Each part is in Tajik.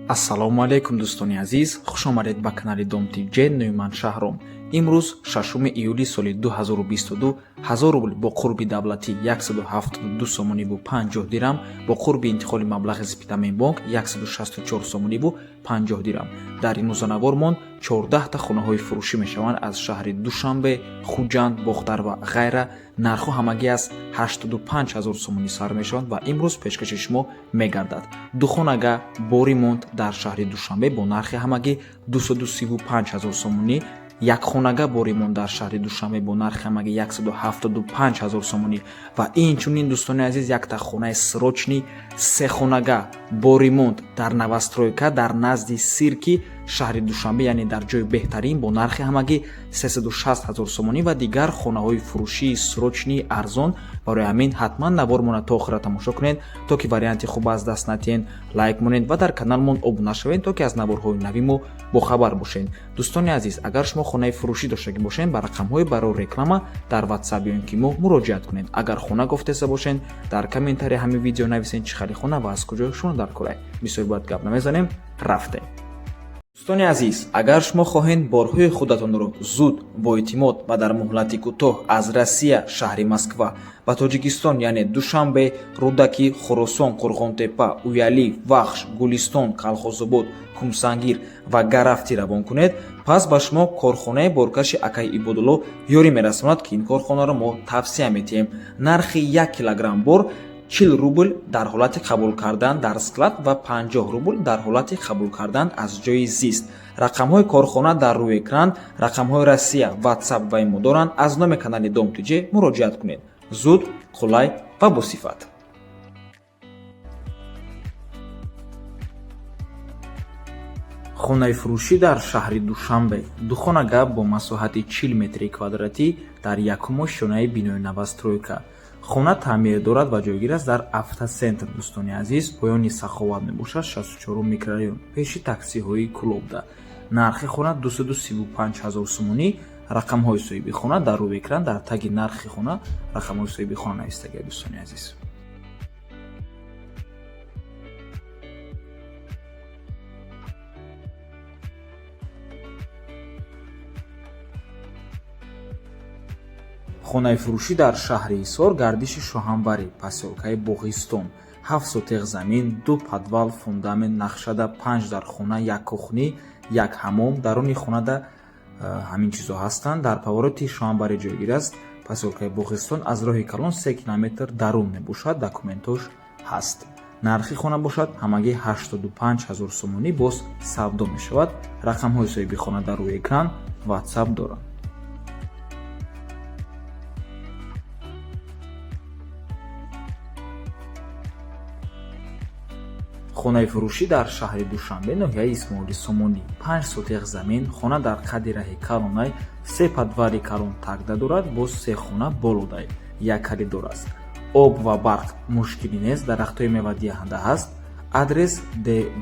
Ассалому алайкум, дӯстони азиз, хушомадед ба канали Дом ТЖ. Номи ман Шаҳром. Имрӯз 6 июли соли 2022, 1000 рубл бо қурби давлатӣ 172 сомониву 50 дирам, бо қурби интиқоли маблағи Спитамен бонк 164 сомониву 50 дирам. Дар имрӯзанавормон 14та хонаҳои фурӯшӣ мешаванд аз шаҳри Душанбе, Хуҷанд, Бохтар ва ғайра. Нархҳо ҳамагӣ аз 85 ҳазор сомонӣ сар мешаванд ва имрӯз пешкаши шумо мегардад. Духонага бо ремонт дар шаҳри Душанбе бо нархи ҳамагӣ 235 ҳазор сомонӣ, якхонага бо ремонт дар шаҳри Душанбе бо нархи ҳамагӣ 175 ҳазор сомонӣ ва инчунин, дӯстони азиз, якта хонаи срочный сехонага бо ремонт дар новостройка дар назди сирки шаҳри Душанбе, яъне дар ҷои беҳтарин, бо нархи ҳамагӣ 360 ҳазор сомонӣ ва дигар хонаҳои фурӯшии срочный арзон. Барои ҳамин ҳатман навормона то охира тамошо кунед, то ки варианти хуб аз даст натиҳед. Лайк монед ва дар каналмон обуна шавед, то ки аз наворҳои нави мо бохабар бошед. Дӯстони азиз, агар шумо хонаи фурӯшӣ доштагӣ бошед, ба рақамҳои барои реклама дар Ватсап ё ин ки мо муроҷиат кунед. Агар хона гофтеса бошед, дар комментария ҳамин видео нависед, чӣ хели хона ва аз куҷо шумо дар корай. Бисёр бояд гап намезанем, рафтем. Дӯстони азиз, агар шумо хоҳед борҳои худатонро зуд, боэътимод ва дар муҳлати кӯтоҳ аз Россия, шаҳри Москва, ба Тоҷикистон, яъне Душанбе, Рӯдакӣ, Хуросон, Қурғонтеппа, Уялӣ, Вахш, Гулистон, Калхозобод, Кумсангир ва Гарафтӣ равон кунед, пас ба шумо корхонаи боркаши акаи Ибодулло ёрӣ мерасонад, ки ин корхонаро мо тавсия медиҳем. Нархи 1 килограмм бор 40 рубл дар ҳолати қабул кардан дар склад ва 50 рубл дар ҳолати қабул кардан аз ҷои зист. Рақамҳои корхона дар рӯи экран, рақамҳои Россия, Ватсап ва имо доранд. Аз номи канали Дом ТЖ муроҷиат кунед. Зуд, қулай ва босифат. Хонаи фурӯшӣ дар шаҳри Душанбе, духонага бо масоҳати 40 метри квадратӣ дар якум ошёнаи бинои новостройка. Хона таъмир дорад ва ҷойгир аст дар Автоцентр, дӯстони азиз, поёни Саховат мебошад, 64 микрорайон, пеши таксиҳои Кулобда. Нархи хона 235 ҳазор сомонӣ. Рақамҳои соҳиби хона дар рӯи экран, дар таги нархи хона рақамҳои соҳиби хона навистагия, дӯстони азиз. Хонаи фурӯшӣ дар шаҳри Ҳисор, гардиши Шоҳанбарӣ, посёлкаи Боғистон, 7 сотих замин, ду подвал, фундамент нақшада, панҷ дар хона, як кухня, як ҳамом. Даруни хонада ҳамин чизҳо ҳастанд. Дар повороти Шоҳанбарӣ ҷойгир аст, посёлкаи Боғистон, аз роҳи калон 3 километр дарун мебошад. Документош ҳаст. Нархи хона бошад ҳамагӣ 85 ҳазор сомонӣ, боз савдо мешавад. Рақамҳои соҳиби хона дар рӯи экран, Ватсап доранд. Хонаи фурӯшӣ дар шаҳри Душанбе, ноҳияи Исмоили Сомонӣ, 5 сотих замин. Хона дар қадди раҳи калонай, се подвали калон тагда дорад, боз се хона болодай, як коридор аст. Об ва барқ мушкилӣ нест, дарахтҳои мевадиҳанда ҳаст. Адрес: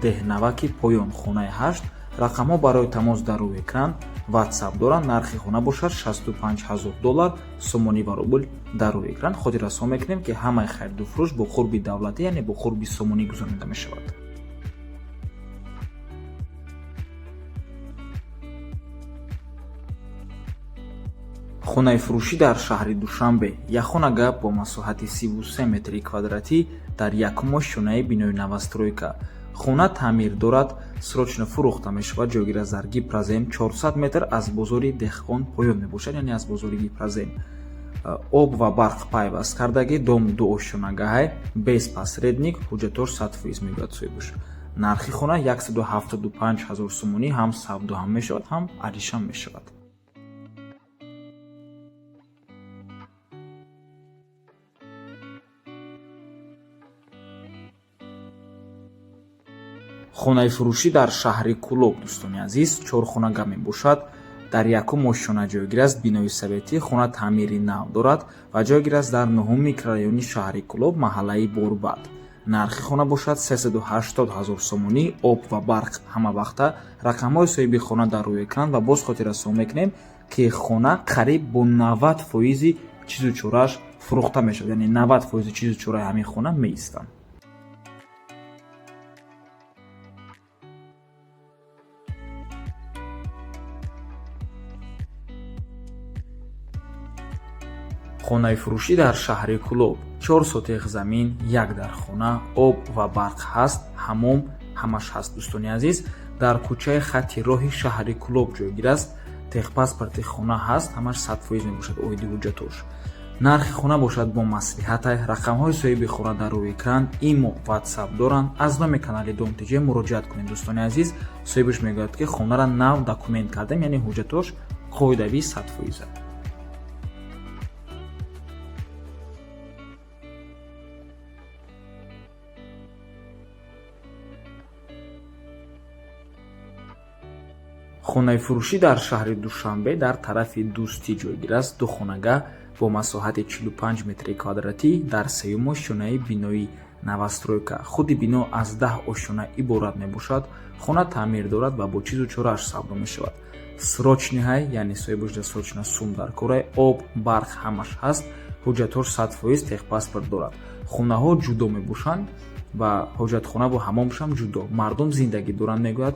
Деҳнаваки поён, хонаи 8. Рақамҳо барои тамос дар рӯи экран, Ватсап доранд. Нархи хона бошад 65 ҳазор доллар, сомонӣ ва рубл дар рӯи экран. Хотиррасон мекунем, ки ҳамаи хариду фурӯш бо қурби давлатӣ, яъне бо қурби сомонӣ гузаронида мешавад. Хонаи фурӯшӣ дар шаҳри Душанбе, якхонага бо масоҳати 33 метри квадратӣ дар якум ошёнаи бинои новостройка. Хона таъмир дорад, срочно фурӯхта мешавад. Ҷойгир аст дар Гипрозем, 400 метр аз бозори Деҳқон поён мебошад, яъне аз бозори Гипрозем. Об ва барқ пайваст кардагӣ. Дом дуошёнагаҳай, без посредник, ҳуҷҷатош 100% мегӯяд соҳибаш. Нархи хона 175 ҳазор сомонӣ, ҳам савдо ҳам мешавад, ҳам аришам мешавад. Хонаи фурӯшӣ дар шаҳри Кулоб, дӯстони азиз, чорхонага мебошад. Дар якум ошёна ҷойгир аст, бинои советӣ. Хона таъмири нав дорад ва ҷойгир аст дар нуҳум микрорайони шаҳри Кулоб, маҳаллаи Борбад. Нархи хона бошад 380 ҳазор сомонӣ. Об ва барқ ҳама вақта. Рақамҳои соҳиби хона дар рӯи экран ва боз хотиррасон мекунем, ки хона қариб бо 90 фоизи чизу чорааш фурӯхта мешавад, яъне 90 фоизи чизу чораи ҳамин хона меистанд. Хонаи фурӯшӣ дар шаҳри Кӯлоб, 4 сотих замин, як дархона, об ва барқ ҳаст, ҳамом ҳамаш ҳаст. Дӯстони азиз, дар кӯчаи хатти роҳи шаҳри Кӯлоб ҷойгир аст. Техпаспорти хона ҳаст, ҳамаш 100% мебошад оиди ҳуҷҷатош. Нархи хона бошад бо маслиҳатай. Рақамҳои соҳиби хона дар рӯи экран, имо, ватсап доранд. Аз номи канали Дом ТЖ муроҷиат кунед, дӯстони азиз. Соҳибаш мегӯяд, ки хонаро нав документ кардем, яъне ҳуҷҷатош қоидавӣ 100%. Хонаи фурӯшӣ дар шаҳри Душанбе дар тарафи Дӯстӣ ҷойгир аст. Ду хонага бо масоҳати 45 метри квадратӣ дар сеюм ошёнаи бинои новостройка. Худи бино аз 10 ошёна иборат мебошад. Хона таъмир дорад ва бо чизу чорааш савдо мешавад. Срочный ҳай, яъне соҳибаш да срочно сум дар корай, об, барқ ҳамаш ҳаст, ҳуҷҷатҳош 100%, техпаспорт дорад. Хонаҳо ҷудо мебошанд ва ҳоҷатхонаву ҳамомшам ҷудо. Мардум зиндагӣ доранд, мегӯяд,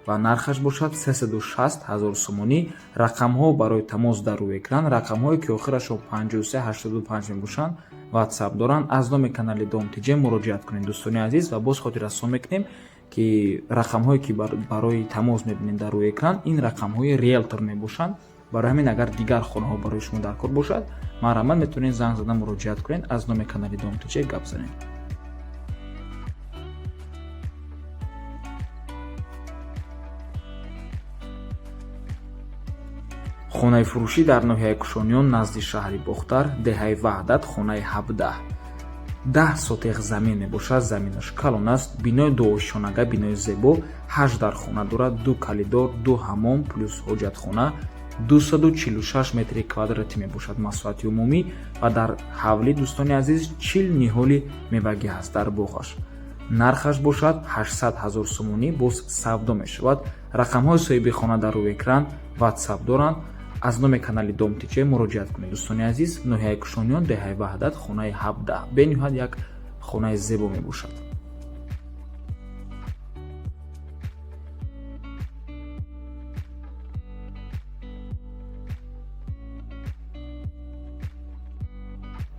ва нархаш бошад 360 ҳазор сомонӣ. Рақамҳо барои тамос дар рӯи экран, рақамҳое ки охирашон 5385 мебошанд, ватсап доранд. Аз номи канали Дом ТЖ муроҷиат кунед, дӯстони азиз. Ва боз хотиррасон мекунем, ки рақамҳое ки барои тамос мебинед дар рӯи экран, ин рақамҳои риелтор мебошанд. Барои ҳамин, агар дигар хонаҳо барои шумо дар кор бошад, марҳамат, метавонед занг зада муроҷиат кунед, аз номи канали Дом ТЖ гап занед. Хонаи фурӯшӣ дар ноҳияи Кушониён, назди шаҳри Бохтар, деҳаи Ваҳдат, хонаи 17, 10 сотех замин мебошад. Заминаш калон аст. Бинои дуошёнага, бинои зебо, ҳашт дархона дорад, ду калидор, ду ҳамом плюс ҳоҷатхона. 246 метри квадратӣ мебошад масоҳати умумӣ ва дар ҳавлӣ, дӯстони азиз, 40 ниҳоли мевагӣ ҳаст дар боғаш. Нархаш бошад 800 ҳазор сомонӣ, боз савдо мешавад. Рақамҳои соҳиби хона дар рӯи экран, ватсап доранд. Аз номи канали Дом ТЖ муроҷиат кунед, дӯстони азиз. Ноҳияи Кушониён, деҳаи Ваҳдат, хонаи 17, бениҳоят як хонаи зебо мебошад.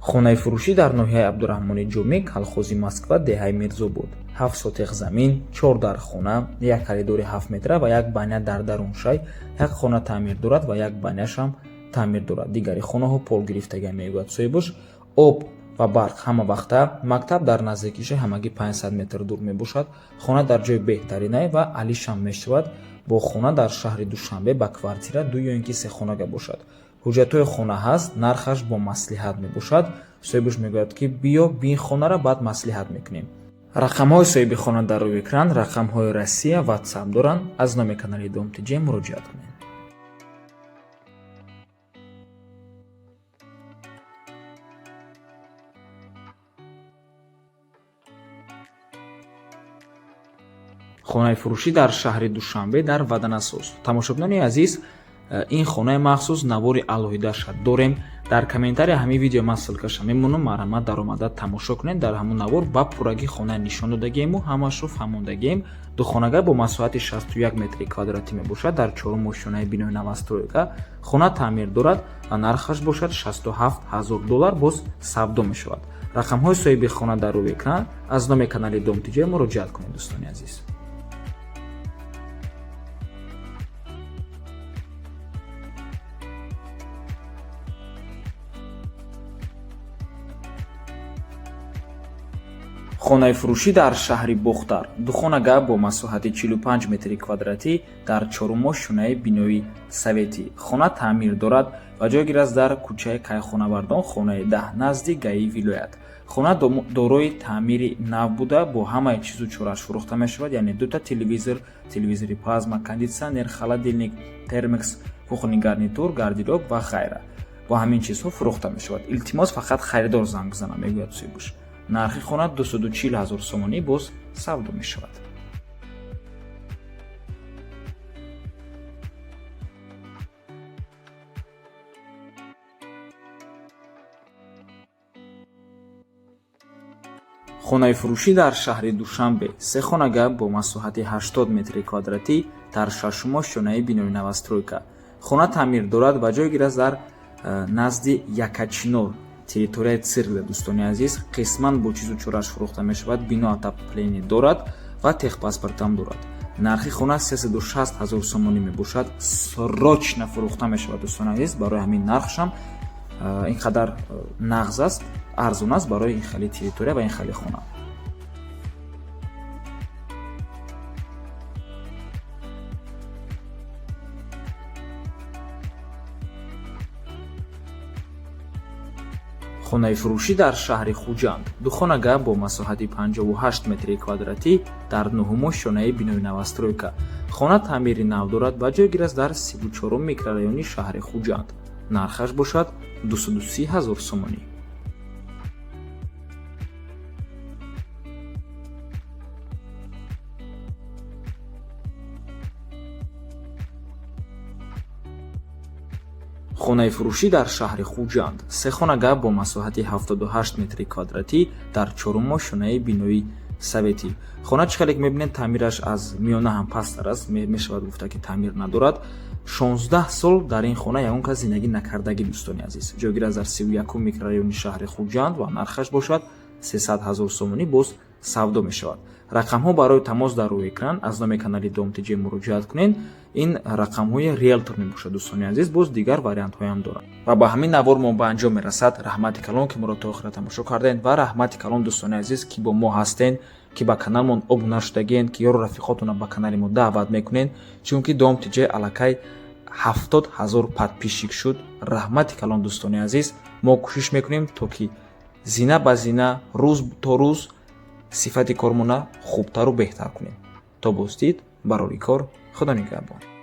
Хонаи фурӯшӣ дар ноҳияи Абдураҳмони Ҷомӣ, колхози Москва, деҳаи Мирзобод, 7 сотех замин, чор дархона, як коридори 7 метра ва як баня дар даруншай. Як хона таъмир дорад ва як баняшам таъмир дорад. Дигари хонаҳо пол гирифтага, мегӯяд соҳибаш. Об ва барқ ҳама вақта, мактаб дар наздикиша, ҳамагӣ 500 метр дур мебошад. Хона дар ҷои беҳтаринай ва алишам мешавад бо хона дар шаҳри Душанбе ба квартира, ду ё ин ки се хонага бошад. Ҳуҷҷатҳои хона ҳаст, нархаш бо маслиҳат мебошад. Соҳибаш мегӯяд, ки биё, бин хонаро, баъд маслиҳат мекунем. Рақамҳои соҳиби хона дар рӯи экран, рақамҳои Россия, ватсап доранд. Аз номи канали Дом ТЖ муроҷиат кунед. Хонаи фурӯшӣ дар шаҳри Душанбе, дар Ваданасоз. Тамошобинони азиз, ин хонаи махсус навори алоҳидаша дорем. Дар комментария ҳамин видео ман ссылка ша мемонам, марҳамат, даромада тамошо кунед. Дар ҳамун навор ба пуррагӣ хона нишон додагиему ҳамашро фаҳмондагием. Духонага бо масоҳати 61 метри квадратӣ мебошад, дар чорум ошёнаи бинои новостройка. Хона таъмир дорад ва нархаш бошад 67 ҳазор доллар, боз савдо мешавад. Рақамҳои соҳиби хона дар рӯи экран, аз номи канали Дом ТЖ муроҷиат кунед, дӯстони азиз. Хонаи фурӯшӣ дар шаҳри Бохтар, духонага бо масоҳати 45 метри квадратӣ дар чорум ошёнаи бинои советӣ. Хона таъмир дорад ва ҷойгир аст дар кӯчаи Кайхонавардон, хонаи 10, назди ГАИ вилоят. Хона дорои таъмири нав буда, бо ҳамаи чизу чорааш фурӯхта мешавад, яъне дута телевизор, телевизори плазма, кондитсионер, холодильник Термекс, кухонный гарнитур, гардероб ва ғайра. Бо ҳамин чизҳо фурӯхта мешавад. Илтимос, фақат харидор занг бизанад, мегӯяд соҳибаш. Нархи хона 240 ҳазор сомонӣ, боз савдо мешавад. Хонаи фурӯшӣ дар шаҳри Душанбе, се хонага бо масоҳати 80 метри квадратӣ дар шашум ошёнаи бинои новостройка. Хона таъмир дорад ва ҷойгир аст дар назди Якачинор. Территорияи цирк, дӯстони азиз, қисман бо чизу чораш фурӯхта мешавад. Бино отопление дорад ва техпаспортам дорад. Нархи хона 360 ҳазор сомонӣ мебошад. Срочно фурӯхта мешавад, дӯстони азиз. Барои ҳамин нархшам ин қадар нағз аст, арзон аст барои ин хели территория ва ин хели хона. Хонаи фурӯшӣ дар шаҳри Хуҷанд, духонага бо масоҳати 58 метри квадратӣ дар нуҳумо шонаи бинои новостройка. Хона таъмири нав дорад ва ҷойгир аст дар 34 микрорайони шаҳри Хуҷанд. Нархаш бошад 230 ҳазор сомонӣ. Хонаи фурӯшӣ дар шаҳри Хуҷанд, сехонага бо масоҳати 78 метри квадратӣ дар чоруммо шонаи бинои советӣ. Хона, чӣ хеле ки мебинед, таъмираш аз миёна ҳам пасттар аст, мешавад гуфта ки таъмир надорад. 16 сол дар ин хона ягон кас зиндагӣ накардагӣ, дӯстони азиз. Ҷойгир аст дар 31 микрорайони шаҳри Хуҷанд ва нархаш бошад 300 ҳазор сомонӣ, боз савдо мешавад. Рақамҳо барои тамос дар рӯи экран. Аз номи канали Дом ТЖ муроҷиат кунед. Ин рақамҳои риелтор мебошад, дӯстони азиз, боз дигар вариантҳоям дорад. Ва ба ҳамин навор мо ба анҷом мерасад. Раҳмати калон, ки моро то охира тамошо кардем, ва раҳмати калон, дӯстони азиз, ки бо мо ҳастен, ки ба каналмон обуна шудагиен, ки ёру рафиқотонро ба канали мо даъват мекунед, чунки Дом ТЖ аллакай 70 ҳазор подписчик шуд. Раҳмати калон, дӯстони азиз. Мо кӯшиш мекунем, то ки зина ба зина, рӯз то рӯз сифати кормона хубтару беҳтар кунем. То боздид, барори кор, Худо нигаҳбон.